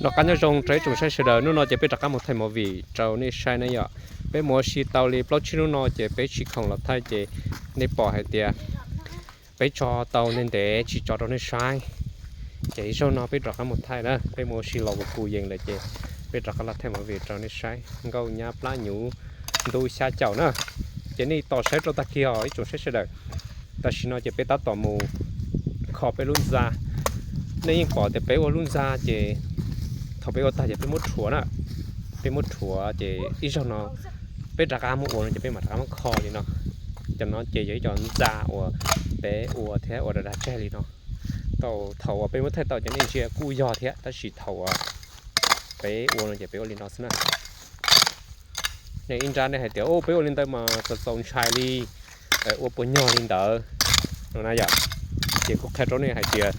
Rov qab nyob zoo rau ib tsoom saib sawv daws, hnub no ces peb rov qab mus thaij movie rau nej saib na yom. Peb mus ua si tau li plaub tsib hnub no ces peb tsis khoom los thaij ces nej pom hais tias peb tso tau ntev ntev tsis tso rau nej saib. Ces ib zaug no peb rov qab mus thaij na, peb mus ua si los ua kus yees lawm ces peb rov qab los thaij movie rau nej saib. Nkauj nyab plab hnyuv, ntu xya caum na. Ces nej tos saib rau tag kis os ib tsoom saib sawv daws. Tam sim no ces peb tab tom mus kho peb lub ntxa. Nej yeej pom tias peb ua lub ntxa ces thaum peb ua tag ces peb muab rhuav na. Peb muab rhuav ces ib zaug no peb rov qab mus ua no ces peb mam rov qab muab kho li no. Cov no ces yog ib co ntxa uas peb ua thiab ua da da tseg li no. Tau thaum uas peb muab thaij tau ces nej ntsia kuj yog thiab, tab sis thaum uas peb ua no ces peb ua li no xwb na. Nej ib nrab nej hais tias, u, peb ua li ntawd mas txaus txaus ntshai li, ua puas nyog li ntawd no na yom. Ces kuv qhia rau nej hais tias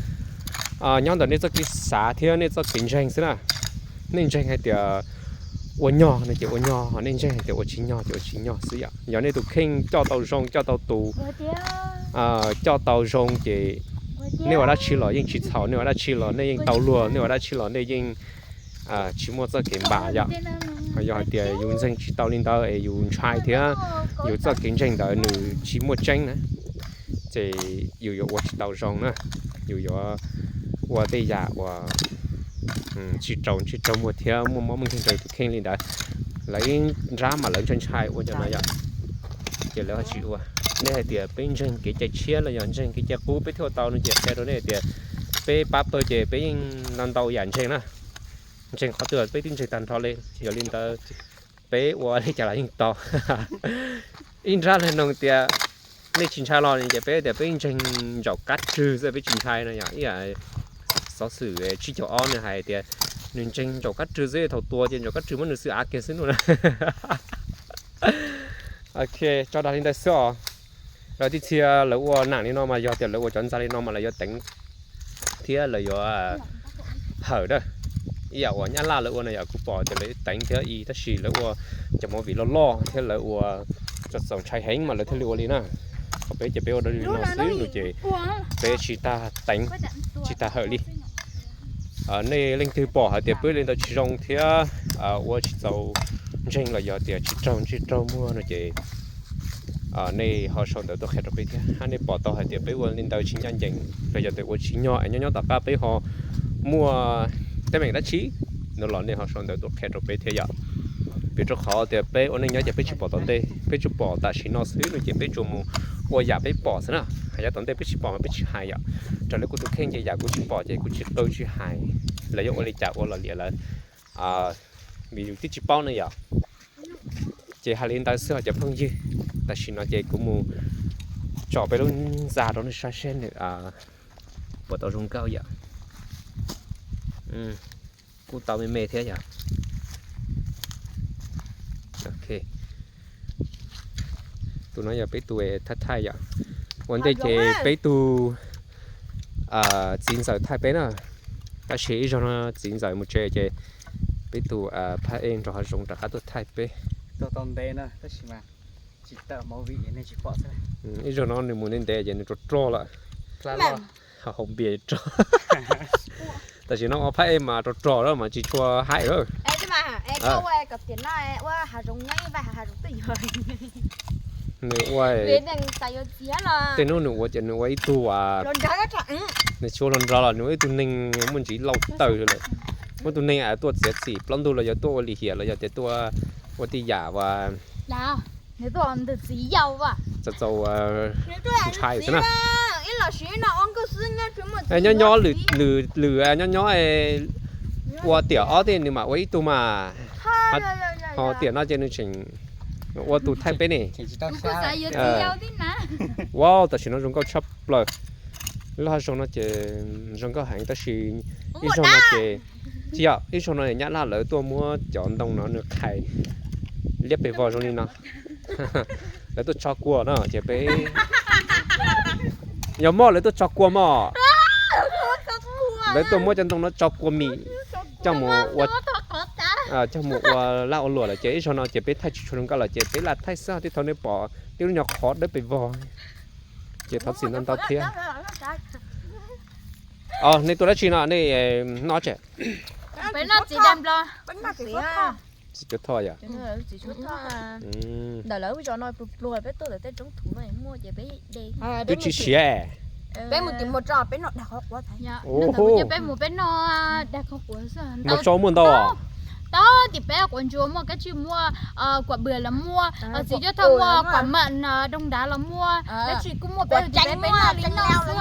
nyob ntawm nej txoj kev xav thiab nej txoj kev ntseeg xwb na. Nej ntseeg hais tias ua nyog no ces ua nyog, nej ntseeg hais tias ua tsis nyog ces ua tsis nyog xwb yom. Yog nej tus kheej coj tau zoo, coj tau tus, coj tau zoo ces nej ua dab tsi los yeej tsis txhaum, nej ua dab tsi los nej yeej tau luag, nej ua dab tsi los nej yeej tsis muaj txoj kev npam yom. Yog hais tias yus ntseeg tsis tau li ntawd es yus ntshai thiab yus txoj kev ntseeg ntawd nws tsis muaj tseeb na, ces yus yuav ua tsis tau zoo na. Yus yuav ua tej yam uas tsis raug ntsej raug muag thiab muaj mob muaj nkeeg rau tus kheej li ntawd. Lawv ib nrab mas lawv ntshai ntshai ua cov no yom, ces lawv ho tsis ua. Nej hais tias peb ntseeg kev cai tshiab los yog ntseeg kev cai qub peb thiaj ua tau no ces qhia rau nej hais tias peb pab pawg ces peb yeej ntau ntau yam ntseeg na. Ntseeg qhov twg peb twb ntseeg tag nrho li, yog li ntawd peb ua li cas los yeej tau. Ib nrab leej nug tias nej tsis ntshai los no ces peb tias peb ntseeg ntsaum kab rwg xwb peb tsis ntshai no yom. Ib yam xov xwm tsib caug ob nws hais tias nws ntseeg ntsaum kab rwg xwb, thaum tua ces ntsaum kab rwg muab nws xwb av kiag xwb no na. Ok, tso dag li ntawd xwb os. Lawv tib txhia lawv ua nam li no mas yog tias lawv ua cov ntxa li no mas lawv yuav teev thiab lawv yuav phawm na. Ib yam uas nyab laj lawv ua no yom, kuv pom tias lawv teev thiab ib, tab sis lawv ua cov movie loj loj thiab lawv ua txaus txaus ntshai heev mas lawv thiaj li ua li na. Ho peb ces peb ua dab li no xwb no ces peb tsis tag teev, tsis tag hawm li. Nej leej twg pom hais tias peb ua li ntawd tsis zoo thiab ua tsis txaus ntseeg los yog tias tsis raug ntsej raug muag no ces nej ho sau ntawv tuaj qhia rau peb thiab. Hab nej pom tau hais tias peb ua li ntawd tsis ncaj ncees los yog tias ua tsis nyog es nyob nyob tom qab peb ho muaj teeb meem dab tsi no los nej ho sau ntawv tuaj qhia rau peb thiab yom. Vim rau qhov tias peb ua neej nyob ces peb tsis pom tom ntej, peb tsuas pom tam sim no xwb no ces peb tsuas mus ua yam peb pom xwb na. Hais yav tom ntej peb tsis pom mas peb tsis hais yom. Raws li kuv tus kheej ces yam kuv tsis pom ces kuv tsis qw tsis hais. Lawv yuav ua li cas ua los liam lawv, vim yus twb tsis paub ne yom. Ces hais li ntawd xwb os cov phooj ywg. Tam sim no ces kuv mus tsom peb lub ntxa rau nej saib seb nws puas tau zoo nkauj yom. Kuj tau me me thiab yom. Ok, tus no yog peb tus thaij thaij yom. Ua ntej ces peb tus txiv ntxawm thaij peb na, tab sis ib zaug no txiv ntxawm mus tsev ces peb tus phab ej nrog hav zoov rov qab tuaj thaij peb. Ib zaug no nws mus ntev ntev ces nws rog rog lawm, haus npias rog. Tam sim no ua phab ej mas rog rog lawm mas tsis tshua haib lawm. Nws ua, tej hnub nws ua ces nws ua ib tug, nws tsis ua hluas nraug los nws ua ib tug neeg muaj ntsis lauj tawg lawm. Muaj tus neeg tuaj txiav txim plaub ntug los yog tuaj ua lim hiam los yog tias tuaj ua tej yam uas txaus txaus ntshai xwb na. Nyob nyob lwm, lwm nyob nyob ua tiam ob tej nws mam ua ib tug mas, ho tiam no ces nws tseem ua tus thaij peb ne. Wow, tam sim no zoo nkauj tshaj plaws. Lub hav zoov no ces zoo nkauj heev tab sis ib zaug no ces, tsis yog, ib zaug no nyab laj lawv tuaj muab cov ntoo no nws qhais liab pes vog zoo li no. Lawv tuaj tso kua no ces peb, yog moj lawv tuaj tso kua moj. Lawv tuaj muab cov ntoo no tso kua mim coj mus ua, coj mus ua laj ua luam lawm ces ib zaug no ces peb thaij tsis tshua zoo nkauj lawm ces peb lam thaij xwb, tej thaum nej pom tej lub nyuag qhov dawb pes vog ces thov txim ntau ntau thiab. Nej tuaj dab tsi no nej noj tsev? Peb noj txiv dag nplo. Txiv cuab thoj yom. Ntawm lawv zos no pluag pluag, peb tuaj ntawm tej roob thuv no muaj ces peb de. Twb tsis siav. Peb mus tim Muas Tso peb noj dag qhov quav. Peb mus peb noj dag qhov quav xwb. Muas Tso muaj ntau. Tau tim peb quav ntsuas muaj, kab tsij muaj, kuam bwm los muaj, txiv cuab thoj muaj, kuam mam doog dav los muaj, kab tsij kuj muaj, peb hu tim peb peb noj li no xwb.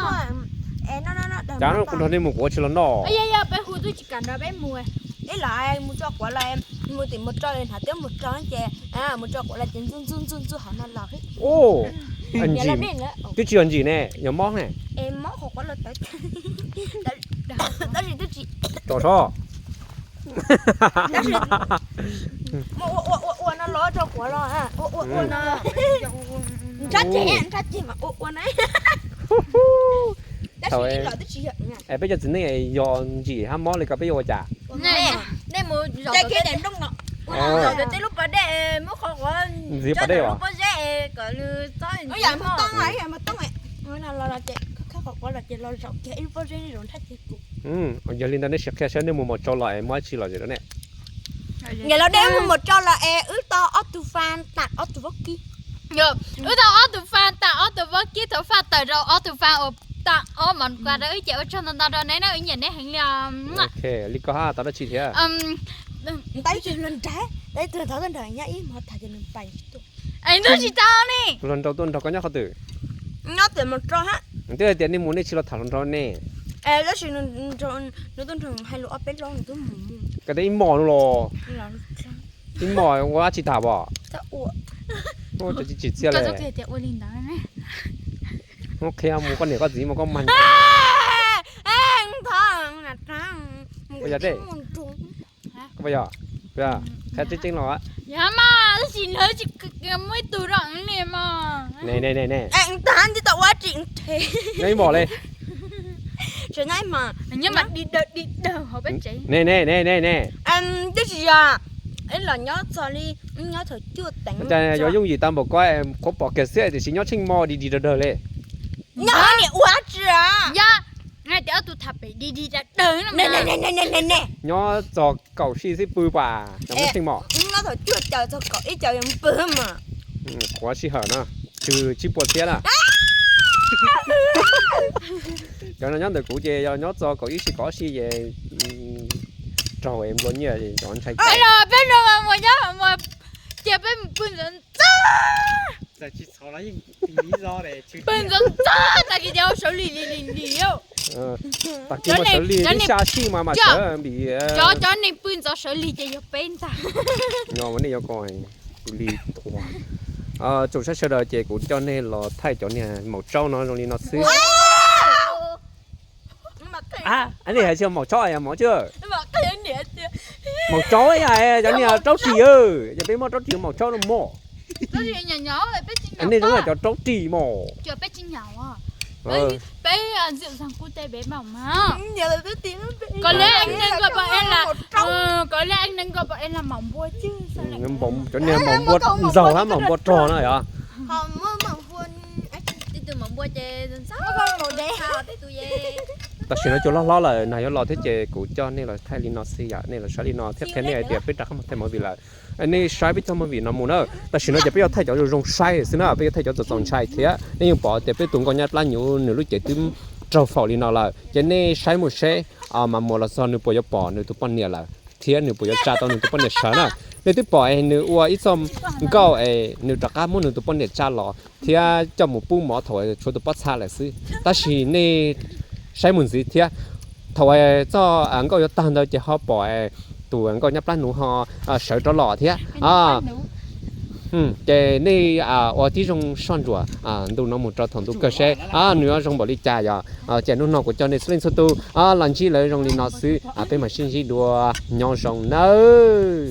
Cas kuv nrog nej mus kuv ua tsis los noj. Yog peb hu twb tsis kam nrog peb mus. Ib los mus tso quav los mus tim Muas Tso hnav tiab Muas Tso ces mus tso quav los ces ntxuj ntxuj ntxuj ntxuj hauv no los. Ntsim, twb tsis yog ntsim ne, yog mob ne. Mob qhov quav los tawv. Tab sis twb tsis tso sov. Tab sis ua ua ua no los tso quav los ua ua ua no. Nrhab ceg nrhab ceg mas ua ua na. Tab sis ib los twb tsis yog. Es peb cov txiv neej yog ntsim hab mob li ko peb yuav ua cas? Nej mus zov tej lub pas dej, muab qhov quav ntxiv pas dej lub pob zeb kom nws txhob mus toob los ces khawb qhov quav los ces los zaum kiag ib lub pob zeb zaum nrhab ceg kuv. Yog li ntawd nej sim qhia saib nej mus Muas Tso los es muaj dab tsi lom zem rau nej. Yog los nej mus Muas Tso los es wb tau ob tug fa tas ob tug vaub kib. Wb tau ob tug fa tas ob tug vaub kib, thov faj tawm rau ob tug fa uas tas ob mov quav rau wb ces ua tsaug ntau ntau rau neb na, wb nyiam neb heev li. Li ko hab tau dab tsi thiab? Tab sis luag nrag, tab sis luag nrag nyob ib hmos tag ces nws pais tsis tuaj. Es ntuj tsis tau ne. Luag nraug tuaj nrog koj nyob qhov twg? Nyob tias mus rau hab. Twb hais tias nej mus nej tsis los tham luag nraug ne. Tab sis nws tuaj nrog hais lus ob peb lo nws twb mus. Koj teb ib hmos no los. Ib hmos ua dab tsi tas pom? Ua tsis tsim txiaj li. Qhia mus koj niam koj txiv mas koj mag. Yog dej. Qhia tseeb tseeb los. Yog mas tab sis nws tsis muaj ib tug rau li mas. Ne ne ne ne. Nyob ib hmos li. Nyob mas di dawg di dawg hauv peb tsev. Ne ne ne ne ne. Twb tsis yog, ib los nyob txog li, nyob thaum cuaj teev. Cas yuav yooj yim tau npaum ko, qhuav pom kiag xwb tiam sis nyob tsheej mo di di dawg dawg li. Nyob niam ua tsi. Yog, hais tias ob tug tham pem di di dawg dawg. Nyob txog kaum sij xwb pw pas, nyob tsheej mo. Nyob thaum cuaj caum txog kaum ib caum pw mas. Qhuav sij hawm no, tsw tsib puas txhiab na. Cov no nyob ntawm kuv ces yog nyob txog kaum ib sij kaum ob sij ces raug nplua nyiaj cov ntshai. Peb no mus nyob mus, cia peb mus pw ntxov ntxov. Pw ntxov ntxov tag kis ces sawv lig lig lig lig. Tag kis mas sawv lig, ib xya sij mas mas sawv lig. Cov cov neeg pw ntxov sawv lig ces yog peb ntag. Nyob ua nej yuav ko, kuv li thuav. Tsoom saib sawv daws ces kuv coj nej los thaij cov niag maum tsaub no zoo li no xwb. Nej hais tias maum tsaub, maum tsaub, maum tsaub, cov niag raub ris, yog peb muaj raub ris maum tsaub no mog. Nej zoo cov raub ris mog. Cov niag maum npua ntxaug hab maum npua rog na yog. Tam sim no cua hlob hlob lawm, nag yuav los thiab ces kuv coj nej los thaij li no xwb yom, nej los saib li no thiab qhia nej hais tias peb rov qab mus thaij movie lawm. Nej saib peb txoj movie no mus na, tam sim no ces peb yuav thaij cov zoo zoo saib xwb na, peb yuav thaij cov txaus txaus ntshai thiab. Nej yeej pom tias peb tus nkauj nyab plab hnyuv nws lub cev twb raug faum li no lawm, ces nej saib mus seb mas mus los txog nws puas yuav pom nws tus poj niam lawm thiab nws puas yuav tsa tau nws tus poj niam sawv na. Nej twb pom nws ua ib txoj nkauj es nws rov qab muab nws tus poj niam tsa los thiab coj mus pub mov thaum tshuav tus pob txha lawm xwb. Tab sis nej saib mus ntxiv thiab, thaum txoj nkauj yuav tag ntawd ces ho pom tus nkauj nyab plab hnyuv ho sawv rov los thiab. Ces nej ua tib zoo soj ntsuam ntu no mus rau thaum ntu kawg seb nws yuav zoo npaum li cas yom. Ces hnub no kuv coj nej txhua leej txhua tus los ntsib lawv zoo li no xwb, peb mam sib ntsib dua, nyob zoo nawb.